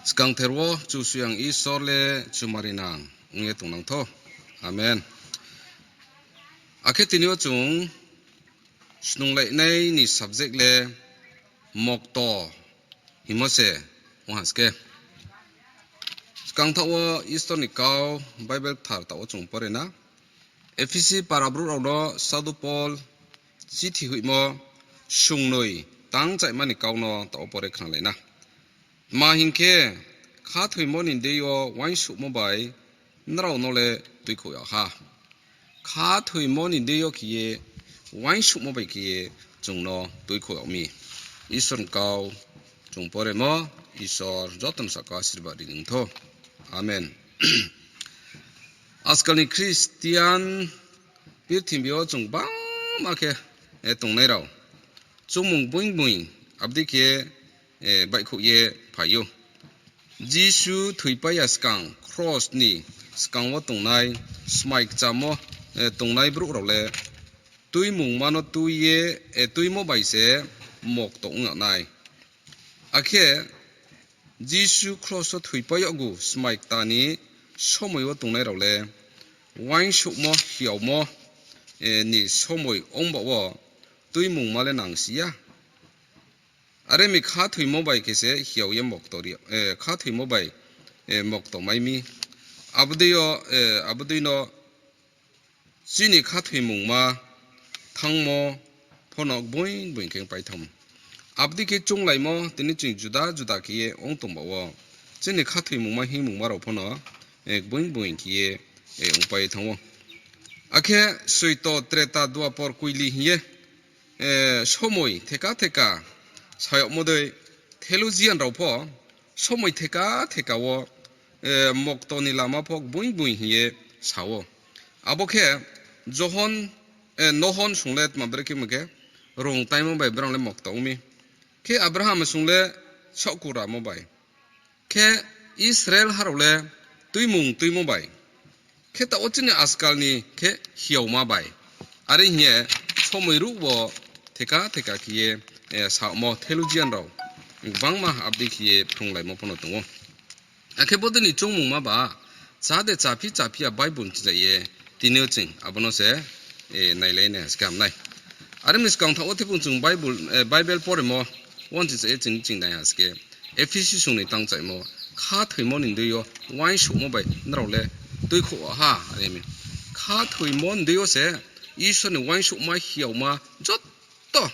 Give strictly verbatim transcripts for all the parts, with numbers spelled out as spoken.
Skangther wo Kchusoyang Isor le chumarinang ong ye tongnang thou. Amen. Akhe tini yo chung snunglai nai ni subject le mokto hingmo se ong ha se khe. Skangthaoh wo Isor ni kau Bible kthar taoh wo chung pore na. Ephesi para brouh rao no Sadhu Pol chithi hoihmo sungnoi tang chaima ni kau no taoh wo pore khnalai na. Tma hing khe, khathoimo ni deing yo uaingsouhmo bai nrao no le tuikhouh yag ha. Khathoimo ni deing yo khe ye, uaingsouhmo bai khe ye chung no tuikhouh yag mi. Isor ni kau chung poremo, Isor joto ni sahka asirbad ri nang thou. Amen. Ajkal ni Christian purthimbi yo chung gbangma khe, eh, tongnai rao. Chungmung gboing gboing, abo dei khe, eh, baihkhouh ye phai ou. Jisu thoipai ya skang, kros ni skang wo tongnai, smai kchamo, eh, tongnai brouh rao le, tuimungma no tui ye, eh, tuimo bai se mokto ong yag nai. Akhe Jisu kros wo thoipai yaggu smai kta ni somoi wo tongnai rao le, uaingsouhmo, hiaomo, eh, ni somoi ong ba wo tuimungma le nangsi ya. Are mi khathoimo bai khe se hiao ye mokto ri, eh, khathoimo bai, eh, mokto mai mi. Abo dei yo, eh, abo dei no chini khathoimungma thanngmo pho no gboing gboing khe ongpai thanng ou. Abo dei khe chounglaimo tini ching juda juda khe ye ong tong ba wo, chini khathoimungma hingmungma rao pho no, eh, gboing gboing khe ye, eh, ongpai thanng ou. Akhe Soito, Treta, Dwapor, Koili hing ye, eh, somoi theka theka sa yagmo dei theologian rao pho somoi theka theka wo, eh, mokto ni lama pho gboing gboing hing ye sa ou. Abo khe Johon, eh, Nohon sung le tma brekhe mo khe, rung taimo bai brao le mokto ong mi. Khe Abraham sung le saohkuramo bai. Khe Israel ha rao le tuimung tuimo bai. Khe taoh wo chini ajkal ni khe hiaoma bai. Are hing ye somoi ruh wo theka theka khe ye, eh, saohmo theologian rao gbangma abo dei khe ye phrunglaimo pho no tong ou. Akhe bodei ni choungmungma ba, chá de cháphi cháphi ya Bible chizai ye, tini yo ching abo no se, eh, nailai nai ha se khe ham nai. Are mi skangthaoh wo theiphung chung Bible, eh, Bible poremo, uaingsouh ye ching, ching nai ha se khe. Ephesi sung ni tang chaimo, khathoimo ni deing yo uaingsouhmo bai nrao le tuikhouh ha, are mi. Khathoimo ni deing yo se Isor ni uaingsouhma, hiaoma joto,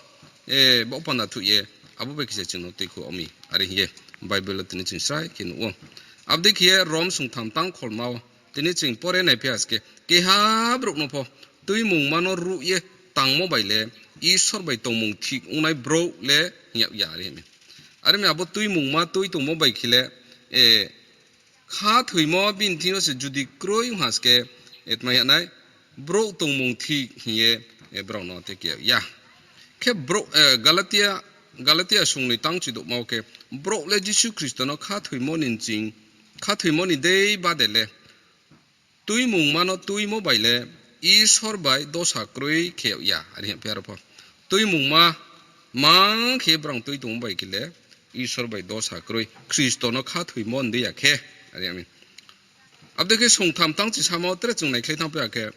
eh, baoh panda thuh ye, abo bai khe se ching no tuikhouh yag mi, are hing ye Bible wo tini ching srai khe nuh ou. Abo dei khe ye Rom sung tham tang kholma wo tini ching pore naiphi ha se khe, keha brouh no pho tuimungma no ruh ye tangmo bai le Isor bai tongmung thik ongnai brouh le hing yag ya, are hing mi. Are mi abo tuimungma tui tongmo bai khe le, eh, khathoimo bini thing yo se judi kroi ong ha se khe, eh, tma yag nai, brouh tongmung thik hing ye, eh, brao no te khe yag ya. Khe brouh, eh, Galatia, Galatia sung ni tang chidouhma wo khe, brouh le Jisu Khristo no khathoimo ni ching, khathoimo ni dei bade le, tuimungma no tuimo bai le Isor bai dosa kroi khe yag ya, are hing phi aro pho. Tuimungma mang khe brao tui tongmo bai khe le Isor bai dosa kroi, Khristo no khathoimo ni deing ya khe, are hing mi. Abo dei khe sung tham tang chisama wo tre chung naikhlai thanngphi ya khe,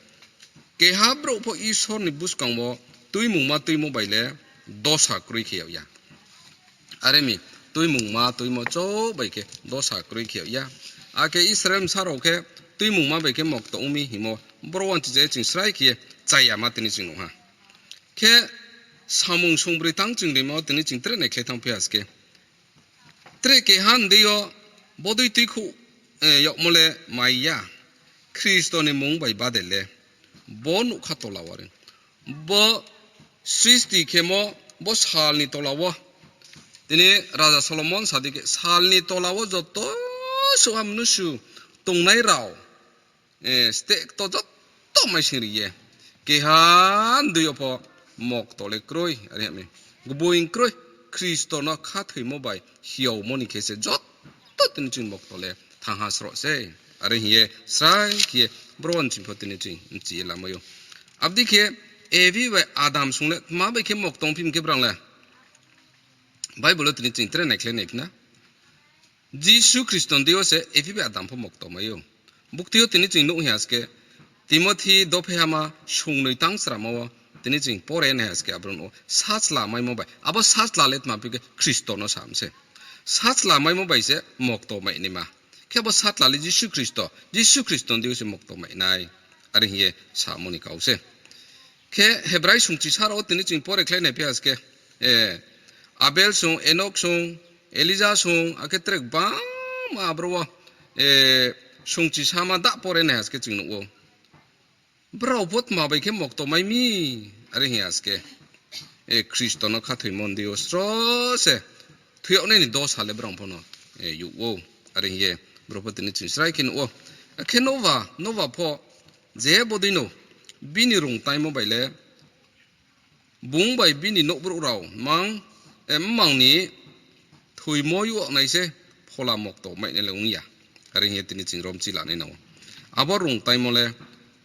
keha brouh pho Isor ni buskang wo tuimungma tuimo bai le dosa kroi khe yag ya. Are mi, tuimungma tuimo chouh bai khe dosa kroi khe yag ya. Akhe Israel bsa rao khe tuimungma bai khe mokto ong mi hingmo, boro uaingsouh ye ching srai khe ye chaya ma tini ching nuh ha. Khe samung sungbroi tang ching rimo tini ching tre naikhlai thanngphi ha se khe. Tre keha ni deing yo bodei tuikhouh, eh, yagmo le mai ya. Khristo ni mmung bai bade le, bo nougkha tola wo are. Bo sristi khemo, bo sal ni tola wo. Tini Raja Solomon sa di khe, sal ni tola wo joto suha mnusu tongnai rao, eh, steh kto joto maising ri ye, keha ni deing yo pho mokto le kroi, are hing mi. Gboing kroi, Khristo no khathoimo bai hiaomo ni khe se joto tini ching mokto le thanng ha sroh sei. Are hing ye srai khe ye boro uaingsouh pho tini ching mchi ye lamai ou. Abo dei khe Evi bai Adam sung le tma bai khe mokto ongphi mi khe brao le, Bible wo tini ching tre naikhlai naiphi na. Jisu Khristo ni deing yo se ephi bai Adam pho mokto mai ou. Bukti yo tini ching nuh hing ya se khe, Timothi dophe hama sungnoi tang chramo wo, tini ching pore nai ha se khe, abro nuh ou, sachla maimo bai. Abo sachla le tma phi khe Khristo no sam se. Sachla maimo bai se mokto mai naima. Khe abo sachla le Jisu Khristo, Jisu Khristo ni deing yo se mokto mai nai. Are hing ye samo ni kau se. Khe Hebrai sungchisa rao wo tini ching pore khlai nai phi ha se khe, eh, Abel sung, Enok sung, Elija sung, akhe tre gbangma abro wo, eh, sungchisama da pore nai ha se khe ching nuh ou. Brao pho tma bai khe mokto mai mi, are hing ya se khe, eh, Khristo no khathoimo ni deing yo sro se thoi yag nai ni dosa le brao pho no, eh, youh ou. Are hing ye brao pho tini ching srai khe nuh ou. Akhe Noa, Noa pho je bodei no bini rungtaimo bai le bung bai bini nouhbrouh rao mang, eh, mmang ni thoimo youh yag nai se phola mokto mai nai le ong ya. Are hing ye tini ching rom chi la nai nang ou. Abo rungtaimo le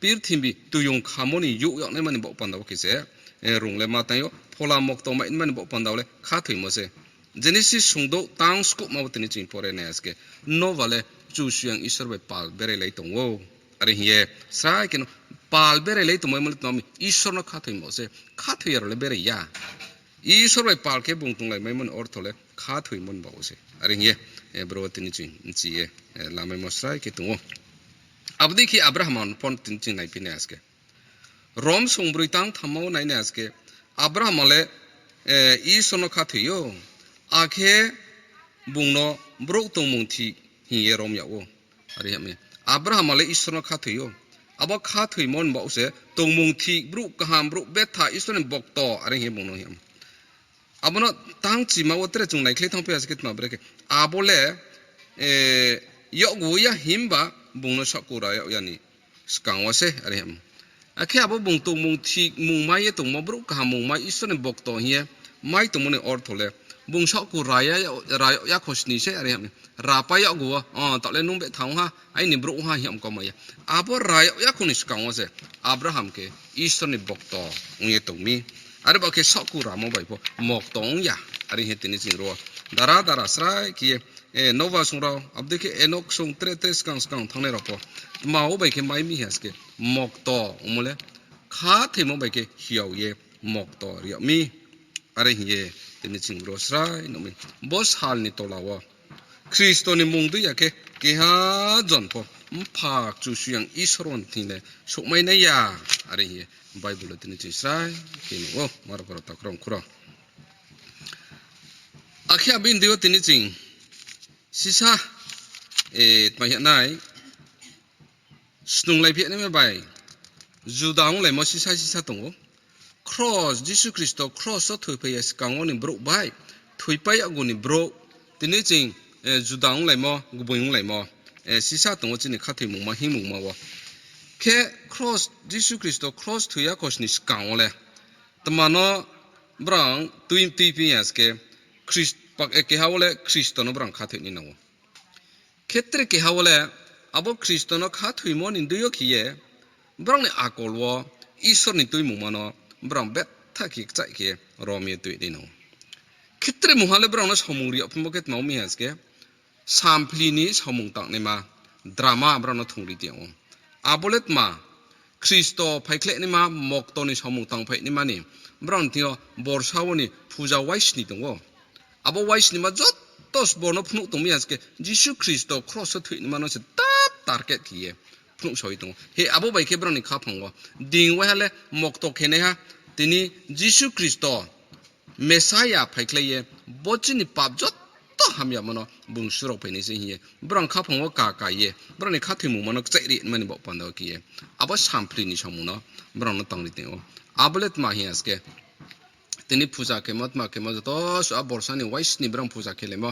purthimbi toiyong khamo ni youh yag naima ni baoh panda wo khe se, eh, rung le ma tang yo, phola mokto mai naima ni baoh panda wo le khathoimo se. Genesis sungdouh tang skuhma wo tini ching pore nai ha se khe, Noa le Kchusoyang Isor bai pal berailai tong ou. Are hing ye srai khe no pal berailai tongmaimo le tma mi, Isor no khathoimo se, khathoi ya rao le berai ya. Isor bai pal khe bung tonglaimaimo ni ortho le khathoimo ni baoh se. Are hing ye, eh, bro tini ching bchi ye, eh, lamaimo srai khe tong ou. Abo dei khe Abraham no pho tini ching naiphi nai ha se khe, Rom sungbroi tang thamma wo nai nai ha se khe, Abraham le, eh, Isor no khathoi ou, akhe bung no brouh tongmung thik hing ye rom yag ou. Are hing ye Abraham le Isor no khathoi ou. Abo khathoimo ni baoh se tongmung thik, brouh kaham, brouh betha, Isor ni bokto, are hing ye bung no hing yag ou. Abo no tang chima wo tre chung naikhlai thanngphi ha se khe tma brekhe, abo le, eh, yakgu ya himba bung no saohku ra yag ya ni skang wo se, are hing ou. Akhe abo bung tongmung thik mungmai ye tongmo, brouh kaham mungmai, Isor ni bokto hing ye mai tongmo ni ortho le, bung saohku ra ya, ra yag ya kho sni se, are hing ou. Rapai yakgu wo, o, taoh le nung betha ong ha, aini brouh ha hing ye kau mai ya. Abo ra yag ya kho ni skang wo se Abraham khe Isor ni bokto ong ye tong mi. Are ba khe saohku ramo bai pho mokto ong ya. Are hing ye tini ching ro dara dara srai khe ye, eh, Noa sung rao, abo dei khe Enok sung tre tre skang skang thanngnai rao pho tma wo bai khe mai mi ha se khe, mokto ongmo le khathoimo bai khe hiao ye mokto ri yag mi. Are hing ye tini ching ro srai nuh mi. Bo sal ni tola wo Khristo ni mmung dui ya khe keha jon pho Mpha Kchusoyang Isor ni thing le souhmai nai ya. Are hing ye Bible wo tini ching srai khe nuh ou, maro karo takrong khuro. Akhe abo ni deing yo tini ching sisa, eh, tma hing nai, snunglai phi naima bai juda onglaimo sisa sisa tong ou. Kros, Jisu Khristo kros wo thoiphai ya skang wo ni brouh bai thoipai yakgu ni brouh, tini ching, eh, juda onglaimo, gboi onglaimo, eh, sisa tong ou chini khathoimungma, hingmungma wo. Khe kros, Jisu Khristo kros thoi ya kho sni skang wo le tma no brang tui, tuiphi ya se khe, Khrist-, pak, eh, keha wo le Khristo no brang khathoi nai nang ou. Khe tre keha wo le abo Khristo no khathoimo ni deing yo khe ye, brang ni akol wo Isor ni tuimungma no brang betha khe kchaih khe rom ye tui nai nang ou. Khe tre mungha le brang no samung ri yag phimo khe tma ong mi ha se khe, samphli ni samung tangnaima, drama brang no thungri tong ou. Abo le tma, Khristo phaikhlai naima, mokto ni samung tangphai naima ni, brang ni thing yo borsa wo ni puja waisni tong ou. Abo waisnima joto sbo no phnuh tong mi ha se khe, Jisu Khristo kros wo thoi naima no se ta target khe ye phnuh sawi tong ou. He abo bai khe brang ni khaphang wo, ding waiha le mokto khenaiha, tini Jisu Khristo Mesia phaikhlai ye, bo chini pap joto hamyamo no bung surao phai nai se hing ye, brang khaphang wo ka ka ye, brang ni khathoimungma no kchaih ri naima ni baoh panda wo khe ye, abo samphli ni samung no brang no tangri tong ou. Abo le tma hing ya se khe, tini puja khemo, tma khemo, joto suh a borsa ni waisni brang puja khelaimo.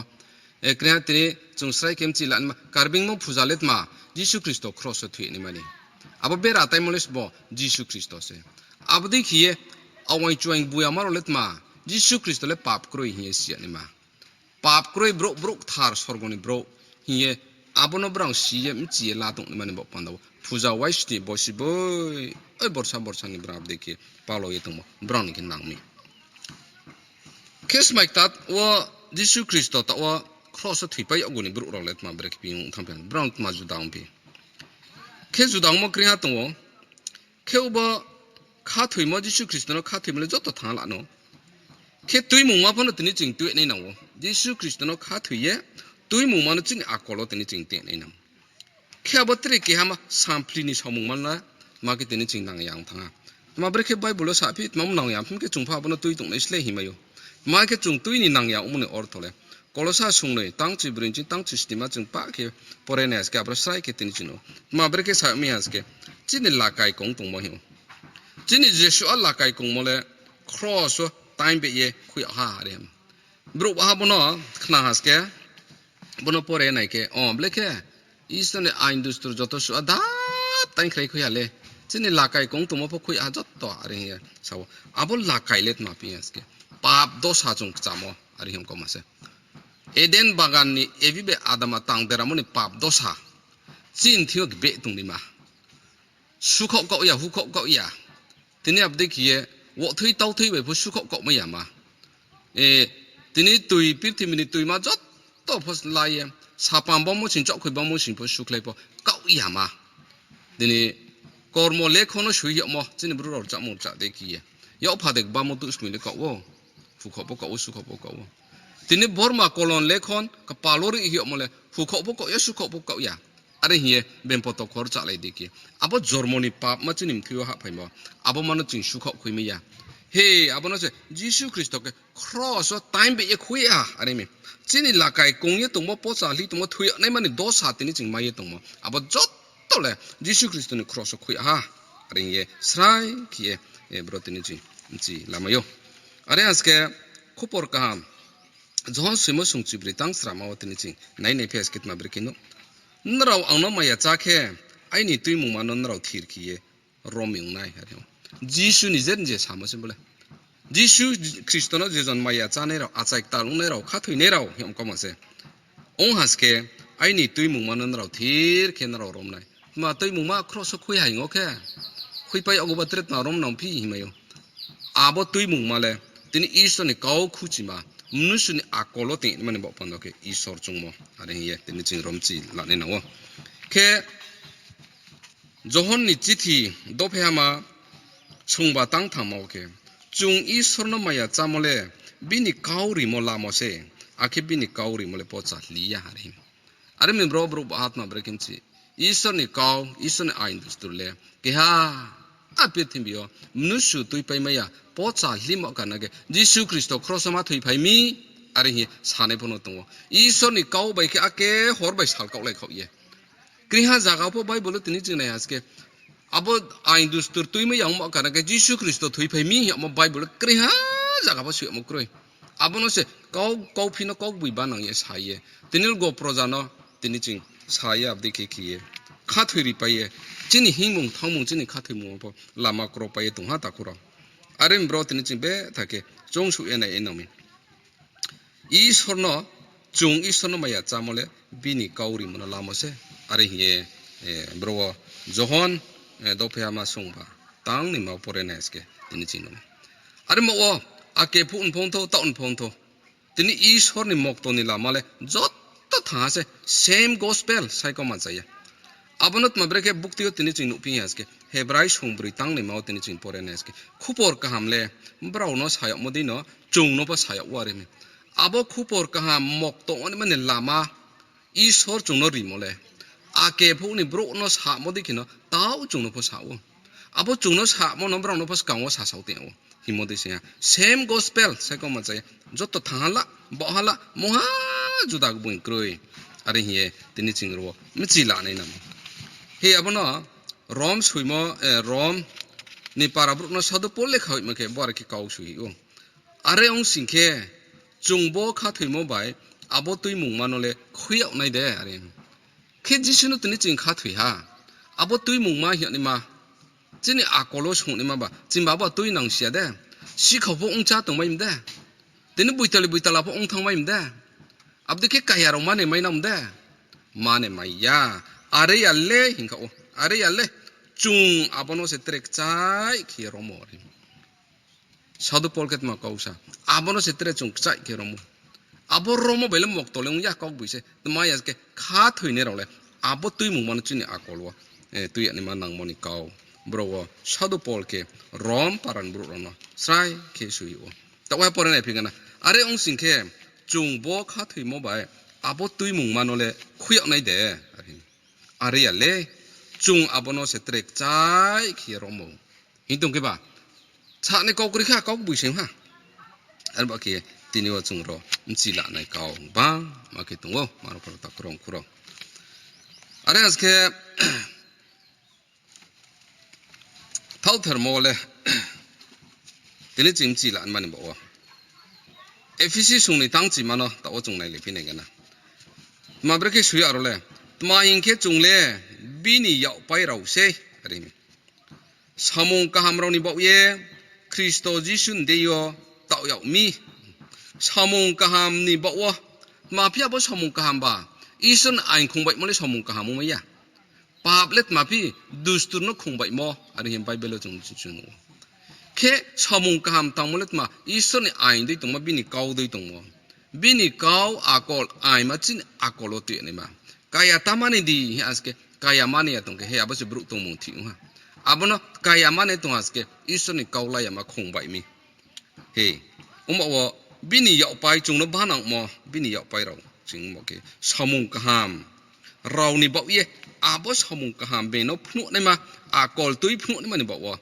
Eh, kre ha tini chung srai khe mchi la naima, Karbeingmo puja le tma, Jisu Khristo kros wo thoi naima ni. Abo bera taimo le sbo Jisu Khristo se. Abo dei khe ye, awaing chuaing buyama rao le tma, Jisu Khristo le pap kroi hing ye si ya naima. Pap kroi brouh, brouh kthar sorgo ni brouh hing ye, abo no brang si ye mchi ye la tong naima ni baoh panda wo puja waisni bo si boi, oi borsa borsa ni brang abo dei khe palo ye tongmo, brang ni khe nang mi. Khe smai kta wo Jisu Khristo taoh wo Kros wo thoipai yagmo ni brouh rao le tma brekhe phi ong thanng phi, brao tma juda ong phi. Khe juda ongmo kri ha tong ou. Khe obo khathoimo, Jisu Khristo no khathoimo le joto thanng la no. Khe tuimungma pho no tini ching tui nai nang ou. Jisu Khristo no khathoi ye tuimungma no chini akol wo tini ching tui nai nang ou. Khe abo tre keha ma samphli ni samung man la, ma khe tini ching nang ya ong thanng ha. Tma brekhe Bible wo saphi, tma nang ya ong khe chung pho abo no tui tongnai slái hingmai ou. Ma khe chung tui ni nang ya ongmo ni ortho le. Kolosa sungnoi, tang chi broi ching, tang chi stima chung pa khe pore nai ha se khe, abro srai khe tini ching ou. Tma brekhe sa mi ha se khe, chini lakai kong tongmo hing ou. Chini jesuh a lakai kongmo le kros wo taing beh ye khui yag ha are. Brouh baha bo no khna ha se khe, bo no pore nai khe, o, ble khe, Isor ni ain dustur joto suh a da taing khrai khui ya le. Chini lakai kong tongmo pho khui yag ha joto are hing ye sa ou. Abo lakai le tma phi ha se khe, pap dosa chung kchamo are hing kau ma se. Eden bagan ni Evi bai Adam a tang deramo ni pap dosa. Chini thing yo kbeh tong ni ma. Sukhaoh kaoh ya, hukhaoh kaoh ya. Tini abdei khe ye, wathui tauthoi bai pho sukhaoh kaoh mai ya ma. E, tini tui, purthimbi ni tuima joto pho la ye, sapam bamo sing, chaohkhoi bamo sing pho sukhlai pho kaoh ya ma. Tini kormo lekhon no soi yagmo, chini bru rao rchamo rcha dei khe ye. Yak pha dei bamo tuh smi le kaoh ou. Hukhaoh pho kaoh ou, sukhaoh pho kaoh ou. Tini borma kolon lekhon, kpal wo ri yagmo le, hukhaoh pho kaoh ya, sukhaoh pho kaoh ya. Are hing ye bempo tokhor chalai di khe. Abo jormo ni pap ma chini mthoi yo hahphaimo. Abo ma no ching sukhaoh khui mai ya. He, abo no se Jisu Khristo khe kros wo taing beh ye khui ya, are mi. Chini lakai kong ye tongmo, pocha hli tongmo, thoi yag naima ni dosa tini ching mai ye tongmo. Abo joto le Jisu Khristo ni kros wo khui ya ha. Are hing ye srai khe ye, e, bro tini ching, ching lamai ou. Are ha se khe khupor kaham. Johon soimo sung chibroi tang srama wo tini ching nai nai phi ha se khe tma brekhe no. Nrao ang no maya chá khe, aini tuimungma no nrao thir khe ye rom mi ong nai, are ou. Jisu ni je ni je samo se bo le. Jisu Khristo no je jon maya chánai rao, achai ktal ongnai rao, khathoinai rao, hing kau ma se. Ong ha se khe, aini tuimungma no nrao thir khe nrao rom nai. Tma tuimungma kros wo khui ha hing ou khe. Khuipai yag ou ba tre tma rom nang phi hingmai ou. Abo tuimungma le, tini Isor ni kau khuchima, mnusu ni akol wo tini mani baoh panda khe Isor chungmo. Are hing ye, tini ching rom chi lanai nang ou. Khe, Johon ni chithi dophe hama sungba tang thangma wo khe, chung Isor no maya chámo le, bini kau rimo lamo se, akhe bini kau rimo le pocha hli ya, are hing. Are mi bro, brouh baha tma brekhe mchi. Isor ni kau, Isor ni ain dustur le keha, a purthimbi yo mnusu tuipai mai ya, pocha hlimo karna khe Jisu Khristo kros wo ma thoiphai mi, are hing ye sanai pho no tong ou. Isor ni kau bai khe ake hor bai sal kaohlai khaoh ye. Kri ha zaga pho Bible wo tini ching nai ha se khe, abo ain dustur tuimai ya ongmo karna khe Jisu Khristo thoiphai mi hing yagmo Bible wo kri ha zaga pho soi yagmo kroi. Abo no se kau, kauphi no kaugboiba nang ye sa ye. Tini le go proja no tini ching sa ye abdei khe khe ye. Khathoi ripai ye. Chini hingmung thanngmung chini khathoimung pho lama kropai ye tong ha takhu rao. Are mi bro tini ching betha khe choungsouh ye nai ye nang mi. Isor no, chung Isor no maya chámo le bini kau rimo no lamo se. Are hing ye, e, bro wo Johon, e, dophe hama sungba tang nima wo pore nai ha se khe tini ching no. Are mo wo, ake phuh ni phongthou, taoh ni phongthou. Tini Isor ni mokto ni lama le joto thang ha se, same gospel, sai kau ma cha ye. Abo no tma brekhe bukti yo tini ching nuhphi ha se khe, Hebrai sungbroi tang nima wo tini ching pore nai ha se khe. Khupor kaham le, brao no sa yagmo dei no, chung no pho sa yag ou are mi. Abo khupor kaham mokto ni mani lama, Isor chung no rimo le. Ake phuh ni brouh no samo dei khe no, tau chung no pho sa ou. Abo chung no samo no brao no pho skang wo sasao tong ou. Hingmo dei se ha. Same gospel, sai kau ma cha ye. Joto thang ha la, baoh ha la, mungha juda gboing kroi. Are hing ye, tini ching ro wo mchi la nai nang. He abo no, Rom soimo, e, Rom ni para brouh no Sadhu Pol lekha hoihma khe, bo are khe kau soi ou. Are ong sing khe, chung bo khathoimo bai, abo tuimungma no le khui yag nai de, are. Khe Jisu no tini ching khathoi ha. Abo tuimungma hing yag naima. Chini akol wo sung naima ba, chini ba bo tui nang si ya de. Sikhau pho ongchá tongmai mi de. Tini boitali boitala pho ongthangmai mi de. Abdei khe kaya rao mane mai nang mi de. Mane mai ya. Are ya le hing kha ou. Are ya le. Chung abo no se tre kchai khe romo are. Sadhu Pol khe tma kau sa. Abo no se tre chung kchai khe romo. Abo romo bai le mokto le ong ya, kaugboise. Tma ya khe khathoinai rao le abo tuimungma no chini akol wo, eh, tui yag naima nangmo ni kau. Bro wo Sadhu Pol khe Rom para ni brouh rao no srai khe soi ou. Taoh wo pore naiphi gana. Are ong sing khe, chung bo khathoimo bai abo tuimungma no le khui yag nai de. Are, are ya le, chung abo no se tre kchai khe ye romo. Hing tong khe ba, sa ni kau kri kha, kaugboise ha. Are ba khe tini wo chung rao mchi lanai kau bangma khe tong ou, maro karo takhurao khurao. Are as khe, thaoh thermo le, tini ching mchi lanai mani baoh wo. Ephesi sung ni tang chima no taoh wo chung nailai phi nai gana. Tma bre khe soi ya aro le, tma hing khe chung le bini yakpai rao sei, are mi. Samung kaham rao ni baoh ye Khristo Jisu ni deing yo taoh yag mi. Samung kaham ni baoh wo, tma phi abo samung kaham ba, Isor ni ain khongbaimo le samung kaham ongmai ya. Pap le tma phi, dustur no khongbaimo, are hing Bible wo chung, chung, chung nuh ou. Khe samung kaham tangmo le tma, Isor ni ain dei tongmo, bini kau dei tongmo. Bini kau akol, aima chini akol wo tui naima. Kaya ta mani di, hing as khe, kaya mani ya tong khe, he abo se brouh tongmung thih ong ha. Abo no kaya mani tong as khe, Isor ni kau la yama khongbai mi. He, ongba wo bini yakpai chung no banangmo, bini yakpai rao chung ongba khe samung kaham rao ni baoh ye, abo samung kaham bini no phnuh naima, akol tui phnuh naima ni baoh wo.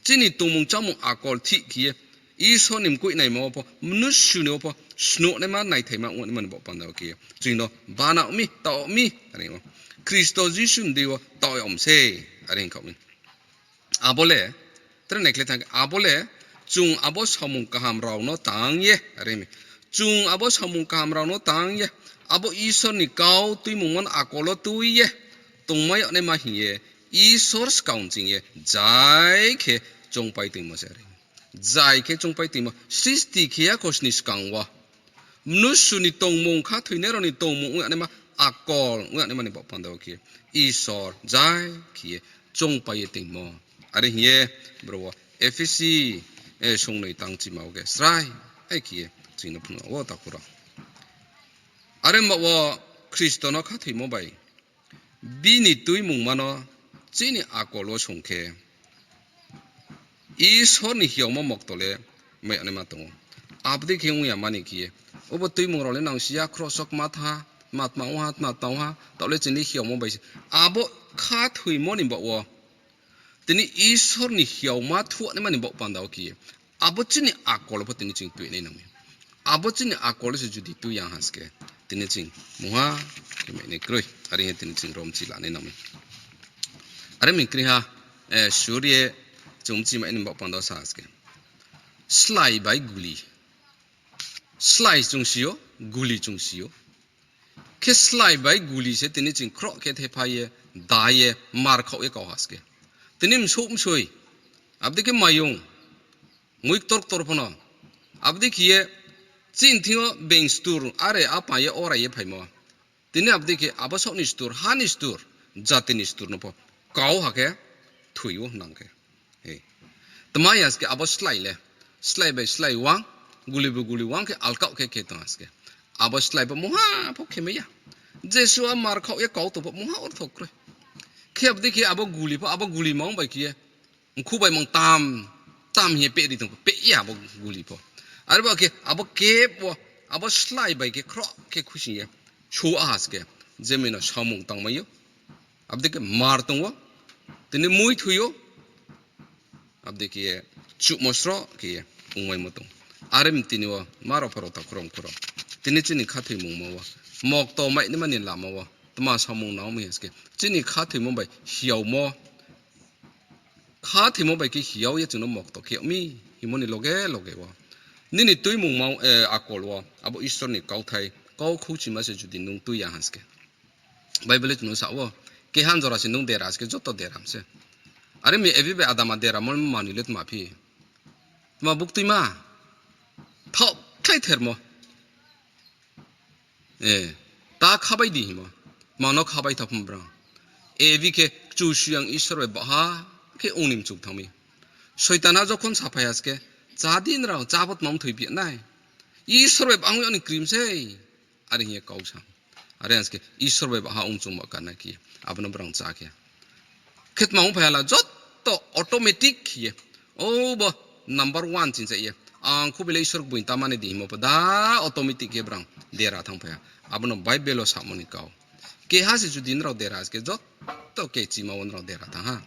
Chini tongmung chámung akol thih khe ye, Isor ni mkoih naima wo pho, mnusu ni wo pho, snuh naima, naithaima ong naima ni baoh panda wo khe ye, chung no banang mi, taoh mi, are ong ou. Khristo Jisu ni deing wo taoh yag mi sei, are hing khaoh mi. Abo le, tre naikhle thanng khe, abo le, chung abo samung kaham rao no tang ye, are mi. Chung abo samung kaham rao no tang ye, abo Isor ni kau tuimungma no akol wo tui ye, tongmai yag naima hing ye, Isor skang ching ye, jai khe choungpai toingmo se, are. Jai khe choungpai toingmo, sristi khe ya khosni skang wo. Mnusu ni tongmung, khathoinai rao ni tongmung ong yag naima, akol ong yag naima ni baoh panda wo khe, Isor jai khe ye choungpai ye toingmo. Are hing ye, bro wo Ephesi, eh, sung noi tang chima wo khe srai, ai khe ye, chung no phnuh ou takhurao. Are ma wo Khristo no khathoimo bai, bini tuimungma no chini akol wo sung khe, Isor ni hiaomo mokto le mai yag naima tong ou. Abo dei khe ong ya mani khe ye, obo tuimung rao le nang si ya, khroh sok ma tha, tma tma ong ha, tma tma ong ha, taoh le chini hiaomo bai se. Abo khathoimo ni baoh wo, tini Isor ni hiaoma thuag naima ni baoh panda wo khe ye, abo chini akol wo pho tini ching tui nai nang mi. Abo chini akol wo se judi tui ya ha se khe, tini ching mungha khe mai nai kroi. Are hing ye tini ching rao mchi lanai nang mi. Are mi kri ha, eh, suri ye chung mchi mai ni baoh panda wo sa ha se khe, slái bai guli. Slái chung si ou, guli chung si ou. Khe slái bai guli se tini ching khroh khe thephai ye, da ye, mar khaoh ye kau ha se khe. Tini msouh msoi, abo dei khe maiyong, mui ktor ktor pho no. Abo dei khe ye, chini thing yo being stur, are apa ye, ora ye phaimo. Tini abo dei khe abo saoh ni stur, ha ni stur, jati ni stur no pho kau ha khe thoi ou nang khe. He. Tma ya se khe abo slái le, slái bai slái wang, guli bai guli wang khe alkaoh khe khe tong ha se khe. Abo slái pho mungha pho khe mai ya. Jesuh a mar khaoh ye kau tong pho mungha ortho kroi. Khe abo dei khe abo guli pho, abo guli mang bai khe ye, mkhu bai mang tam, tam hing ye peh ri tong pho, peh ya abo guli pho. Are ba khe abo kep wo, abo slái bai khe khroh khe khuising ye, sou ha se khe, je mi no samung tangmai ou. Abo dei khe mar tong ou, tini mui thoi ou, abo dei khe ye chuhmo sroh khe ye ongmaimo tong. Are mi tini wo ma rao pha rao takhurao khurao, tini chini khathoimungma wo, mokto mai naima ni lama wo tma samung nang mi ha se khe, chini khathoimo bai hiaomo, khathoimo bai khe hiao ye chung no mokto khe yag mi hingmo ni loge loge wo, nini tuimungma, eh, akol wo abo Isor ni kauthai, kau khouchima se judi nung tui ya ha se khe, Bible le chung no sa ou, keha jora se nung dera se khe joto dera mi se. Are mi Evi bai Adama deramo manoi le tma phi? Tma buktuima? Thaoh khlai thermo. Eh, ta khabai di hingmo. Tma no khabai tha phum brang? Evi khe Kchusoyang Isor bai baha khe ong ni mchuk thanng mi. Soitan ha jokhon saphai ha se khe, chá di nrao, chá bo tma mthoi phi nai. Isor bai bahang yag ni krim sei. Are hing ye kau sa. Are hing khe Isor bai baha ong chung ma karna khe ye, abo no brang chá khe. Khe tma ong phai ha la, joto automatic khe ye, o bo number one ching cha ye, ang khubi le Isor gboing ta mani di hingmo pho da, automatic khe brang dera thanng phai ha. Abo no Bible wo samo ni kau. Keha se judi nrao dera khe, joto kechima wo nrao dera thanng ha.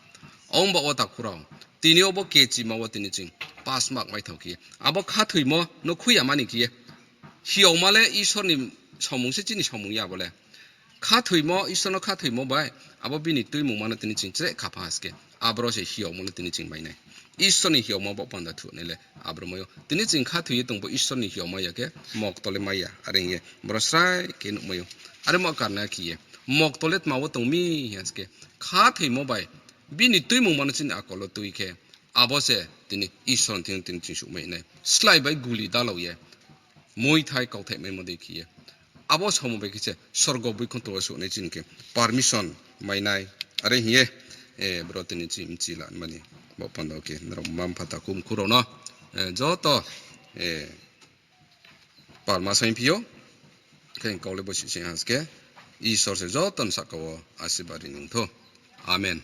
Ong ba wo takhu rao, tini yo bo kechima wo tini ching pass mark mai thao khe ye, abo khathoimo no khui ya mani khe ye, hiaoma le Isor ni samung se, chini samung ya bo le. Khathoimo, Isor no khathoimo bai, abo bini tuimungma no tini ching chreh khapha ha se khe, aboro se hiaoma le tini ching mai nai. Isor ni hiaoma bo panda thuh nai le, aboro mai ou. Tini ching khathoi ye tong bo Isor ni hiaoma ya khe, mokto le mai ya, are hing ye, boro srai khe nuhmai ou. Are ma karna khe ye, mokto le tma wo tong mi ha se khe, khathoimo bai, bini tuimungma no chini akol wo tui khe, abo se tini Isor ni thing tini ching suh mai nai. Slái bai guli dalao ye, muithai kauthai maimo dei khe ye, abo samung bai khe se sorgo boikhonto wo suh nai chini khe permission mai nai. Are hing ye, boro tini ching mchi la mani, bo panda khe nrao mma mpha takhu mkhu rao no, joto, palma saingphi ou. Khe kau le bo sih se ha se khe, Isor se joto ni sahka wo asirbad ri nung thou. Amen.